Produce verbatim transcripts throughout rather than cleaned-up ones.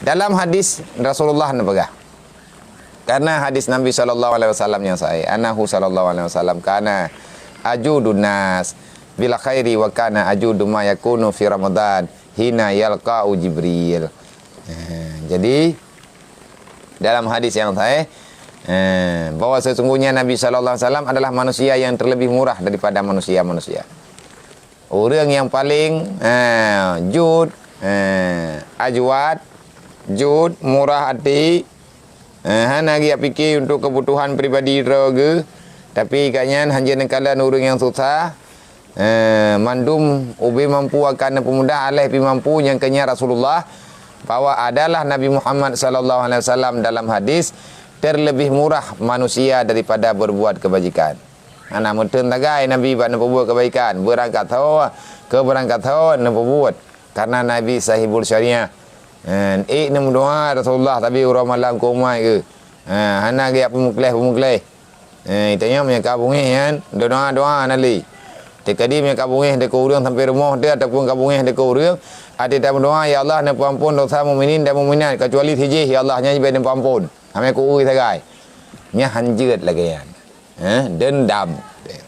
Dalam hadis Rasulullah neupeugah, karena hadis Nabi sallallahu alaihi wasallam nyang sahih, annahu sallallahu alaihi wasallam kana ajudun nas bil khairi wa kana ajudu ma yakunu fi Ramadan hina yalqa'u Jibril. Eh, jadi, dalam hadis yang sahih, eh, bahwa sesungguhnya Nabi sallallahu alaihi wasallam adalah manusia yang terlebih murah daripada manusia-manusia. Ureuëng nyang paleng, eh, jud, eh, ajwad, jud, murah até, eh, hana geujak pike untuk keubutuhan pribadi droe geuh, tapi gobnyan hanjeuet neukalon ureuëng nyang susah, eh, mandum ubé mampu akan neupeumudah aléh pih mampu nyang keu nyan Rasulullah, bahwa adalah Nabi Muhammad sallallahu alaihi wasallam dalam hadis terlebih murah manusia daripada berbuat kebajikan. Hana meuteun tagai Nabi bak neupeubuet keubaikan, beurangkat tho, keu beurangkat tho neupeubuet, karena Nabi sahibul syariah. Eh, ék neumeudoa Rasulullah tabi uroe malam keu umat geuh. Eh, hana geujak peumeukleh-peumeukleh. Eh, tanyoe meunyoe ka beungéh nyan, doa-doa na lé. Teukeudi meunyoe ka beungéh dikeue ureuëng sampoe rumoh teuh ataupun ka beungéh dikeue ureuëng, até tameudoa, "Ya Allah, neupeuampon dosa mukminin dan mukminat, kecuali sijih, ya Allah, nyan jibée neupeuampon." Sampoe keu ureuëng sagai. Nyan hanjeuet lagée nyan. Eh, dendam. Eh,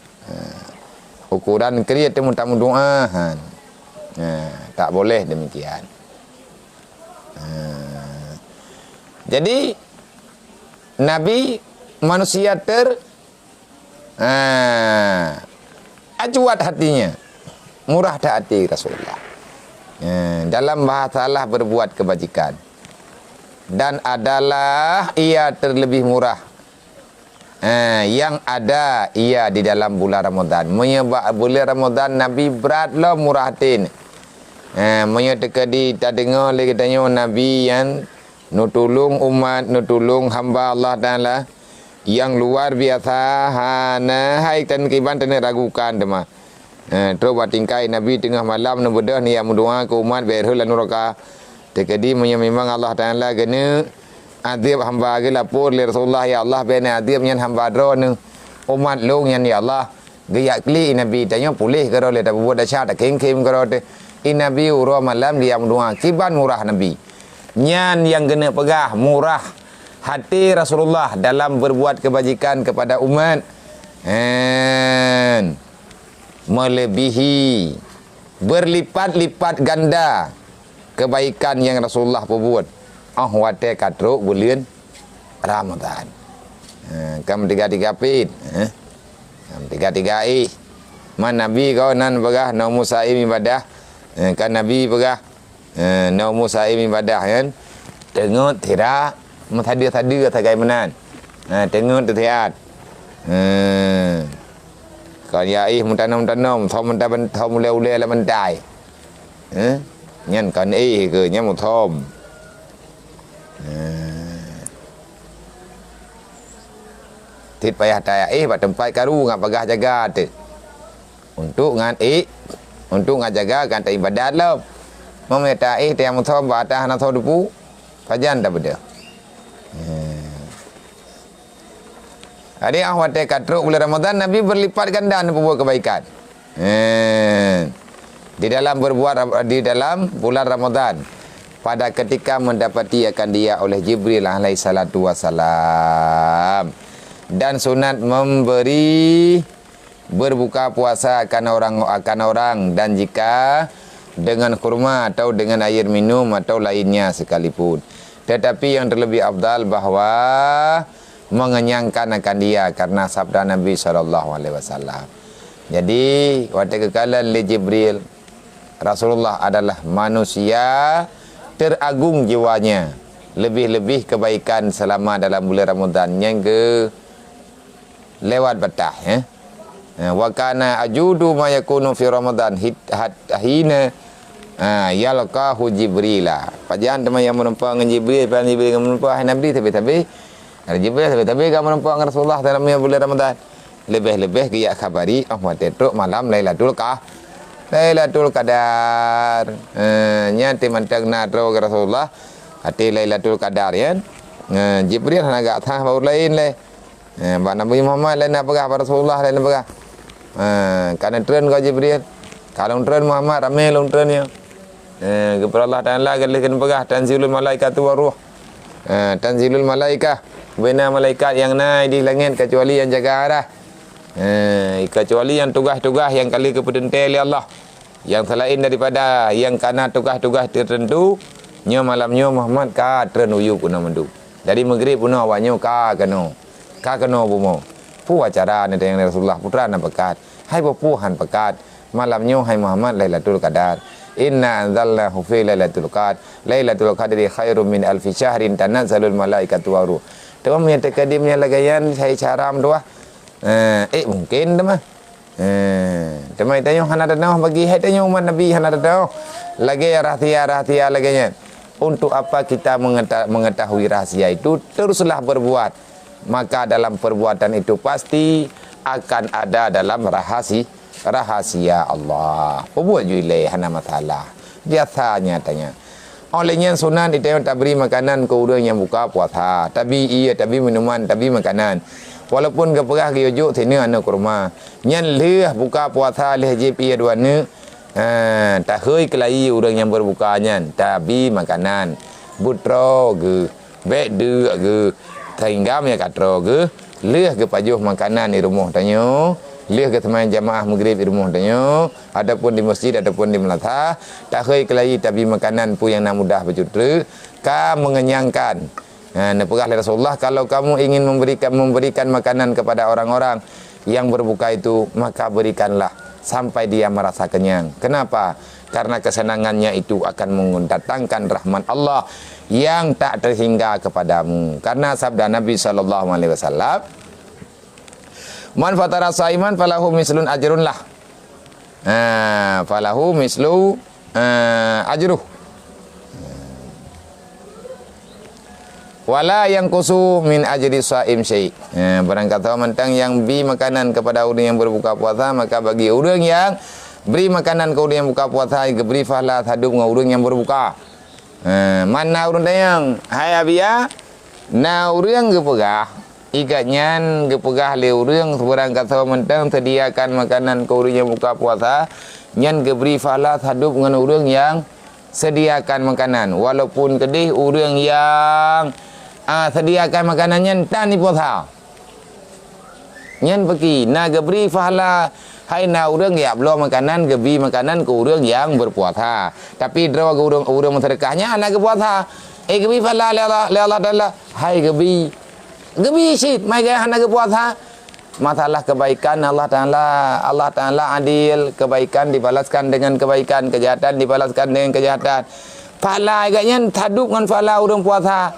ukuran kriet teuh tameudoa, han. Eh, tak boleh demikian. Eh, jadi, Nabi manusia ter-, eh, ajwad hatinya, murah hati Rasulullah. Eh, dalam bahasa lah berbuat kebajikan. Dan adalah ia terlebih murah eh, yang ada ia di dalam bulan Ramadan. Meunyoe bak bulan Ramadan Nabi brat lom murah até. Eh, meunyoe teukeudi tadeungoe lé geutanyoe Nabi nyan neutulông umat, neutulông hamba Allah Taala nyang luar biasa, hana hai tan kiban taneuk ragukan teuma. Eh, trok bak tingkai Nabi teungoh malam neubeudôh neujak meudoa keu umat bèk rhot lam nuraka. Teukeudi meunyoe memang Allah Taala geuneuk adhab hamba geuh, lapor lé Rasulullah, "Ya Allah, bèk neuadhab nyan hamba Droeneuh, umat lôn nyan, ya Allah." Geujak klik Nabi, tanyoe puléh keudroe lé tapeubuet desya, takhém-khém keudroe teuh. I Nabi uroe malam geujak meudoa, kiban murah Nabi. Nyan nyang geuneuk peugah murah hati Rasulullah dalam berbuat kebajikan kepada umat. Hen. Melebihi, berlipat-lipat ganda kebaikan nyang Rasulullah peubuet óh watèe ka trok buleuen Ramadhan. Ha, kan meuteugah-teugah pit, ha? Kan meuteugah-teugah éh. Man Nabi kön nan peugah, "Naumu saim ibadah." Ha, kan Nabi peugah, Eh, na umu saim ibadah, kan? Teungeut sira meusadeue-sadeue sagai meunan. Eh, teungeut teusiat. Eh, kon ya ih meutanöm-tanöm, thom meuta-, thom ulèe-ulèe lam bantai. Eh, nyan kon ih keu, nyan muthom. Eh. Cit payah taéh bak teumpat karu ngat bagaih jaga teuh. Untuk ngat ék, untuk ngat jaga ngat ibadat lom. Meunyoe taéh teuh nyang muthom bak atah hana soe teupeu, pajan tabeudôh. Hmm. Jadi, ah, watèe ka trok bulan Ramadhan, Nabi berlipat ganda neupeubuet keubaikan. Hmm. Di dalam berbuat, di dalam bulan Ramadhan, pada ketika mendapati akan dia oleh Jibril alaihi salatu wassalam. Dan sunat memberi berbuka puasa akan orang, akan orang, dan jika dengan kurma atau dengan air minum atau lainnya sekalipun. Tetapi yang terlebih afdal bahwa mengenyangkan akan dia karena sabda Nabi sallallahu alaihi wasallam. Jadi, watèe geukalon lé Jibril, Rasulullah adalah manusia teragung jiwanya, lebih-lebih kebaikan selama dalam bulan Ramadhan nyang geu-, lewat batas, ya. Ha, wa kana ajudu ma yakunu fi Ramadhan hit-, hat-, hina, ha, yalqahu Jibrila. Pajan teuma nyang meureumpok ngon Jibril, pajan Jibril ngon meureumpok, hai Nabi, sabe-sabe. Ada Jibril, sabe-sabe ka meureumpok ngon Rasulullah dalam bulan Ramadhan. Leubeh-leubeh geujak khabari, oh, watèe trok malam Lailatul Qah-, Lailatul Qadar. Ha, nyan teuh mantong na trok keu Rasulullah, watèe Lailatul Qadar, ya. Ha, Jibril hana geujak that bak ureueng laén lé. Eh, bak Nabi Muhammad laén na peugah, bak Rasulullah laén na peugah. Eh, ka neutreun kah Jibril? Ka lôn treun Muhammad, ramé lôn treun nyoe. Eh, keupada Allah Taala ka lheueh keuneuk peugah, "Tanzilul malaikatu waruh." Eh, tanzilul malaikah, bubena malaikat nyang na di langét kecuali nyang jaga arah. Eh, kecuali nyang tugaih-tugaih nyang ka lheueh geupeuteuntèe lé Allah. Nyang seulaén daripada nyang ka na tugaih-tugaih teuteuntu, nyoe malam nyoe Muhammad ka treun u yup keunoe mandum. Dari Maghrib keunoe awak nyoe ka keunoe. Ka keunoe bumoe. Peue acara neutanyong lé Rasulullah, peue teuma na peukat. Hai peue-peue han peukat. Malam nyoe hai Muhammad Lailatul Qadar. Inna anzalnahu fi lailatul qadr. Lailatul qadri khairum min alfi syahrin tanazzalul malaikatu waruh. Teuma meunyoe teukeudi meunyoe lagèe nyan hai cara meutuah. Eh, eh mungkin teuma. Eh, teuma tanyoe hana tanoh bagi hai tanyoe umat Nabi hana tanoh. Lagèe rahsia-rahsia lagèe nyan. Untuk apa kita mengeta-, mengetahui rahsia itu? Teruslah berbuat. Maka dalam perbuatan itu pasti akan ada dalam rahasi-, rahasia Allah. Peubuet ju ilèe hana masalah. Biasa nyatanya. Óh lheueh nyan sunat di tanyoe tabri makanan keu ureueng nyang buka puasa. Tabri ié, tabri minuman, tabri makanan. Walaupun geupeugah geuyue jok sineuk aneuk kurma. Nyan lheueh buka puasa lheueh jieb ié dua neuk. Ha, tahôi keulayi ureueng nyang berbuka nyan, tabri makanan. Beutroe geuh. Bèk deuk geuh, sehingga meunyo ka troe geuh, lheueh geupajoh makanan di rumoh tanyoe, lheueh geuseumayang jamaah Maghrib di rumoh tanyoe, ataupun di masjid, ataupun di meulasah, tahôi keulayi tabri makanan peue nyang na mudah bacut treuk, ka mengenyangkan. Ha, neupeugah lé Rasulullah, "Kalau kamu ingin memberikan, memberikan makanan kepada orang-orang yang berbuka itu, maka berikanlah sampai dia merasa kenyang." Kenapa? Karena kesenangannya itu akan mendatangkan rahmat Allah yang tak terhingga kepadamu. Karena sabda Nabi sallallahu alaihi wasallam, "Man fatara saiman falahu mislun ajrun lah." Ha, falahu mislu, eh, ajruh. Wala yanqusu min ajri shaim syai'. Eh, barang kata mantang yang bi makanan kepada ureueng yang berbuka puasa, maka bagi ureueng yang bri makanan keu ureueng yang buka puasa, geubri pahala sadub ngon ureueng yang berbuka. Eh, man na ureueng tanyong, "Hai Abiya, na ureueng geupeugah, igat nyan geupeugah lé ureueng sebarang kata mantang sediakan makanan keu ureueng yang buka puasa, nyan geubri pahala sadub ngon ureueng yang sediakan makanan, walaupun keudeh ureueng nyang, ah, sediakan makanan nyan tan jipuasa. Nyan peuki na geubri pahala, hai na ureueng geujak bloe makanan, geubri makanan keu ureueng nyang berpuasa. Tapi droe geu ureueng, ureueng meuseudeukah nyan hana geupuasa. Eh, geubri pahala lé Allah, lé Allah Taala. Hai geubri. Geubri cit, mai gaya hana geupuasa. Masalah kebaikan Allah Taala, Allah Taala adil, kebaikan dibalaskan dengan kebaikan, kejahatan dibalaskan dengan kejahatan. Pahala agak nyan sadub ngon pahala ureueng puasa.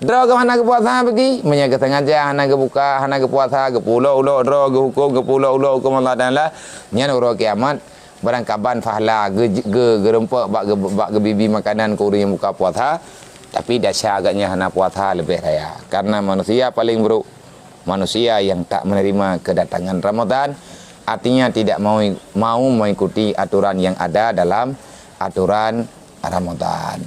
Droe geuh hana geupuasa bagi, meunyo geusengaja hana geubuka, hana geupuasa, geupeulok-ulok droe geuhuköm, geupeulok-ulok huköm Allah Taala, nyan uroe kiamat barang kaban pahala geu-, geu-, geurumpok bak geu-, bak geubi-bi makanan keu ureueng nyang buka puasa, tapi desya agak nyan hana puasa leubeh raya. Karena manusia paling buruk manusia yang tak menerima kedatangan Ramadan, artinya tidak mau, mau mengikuti aturan yang ada dalam aturan Ramadan.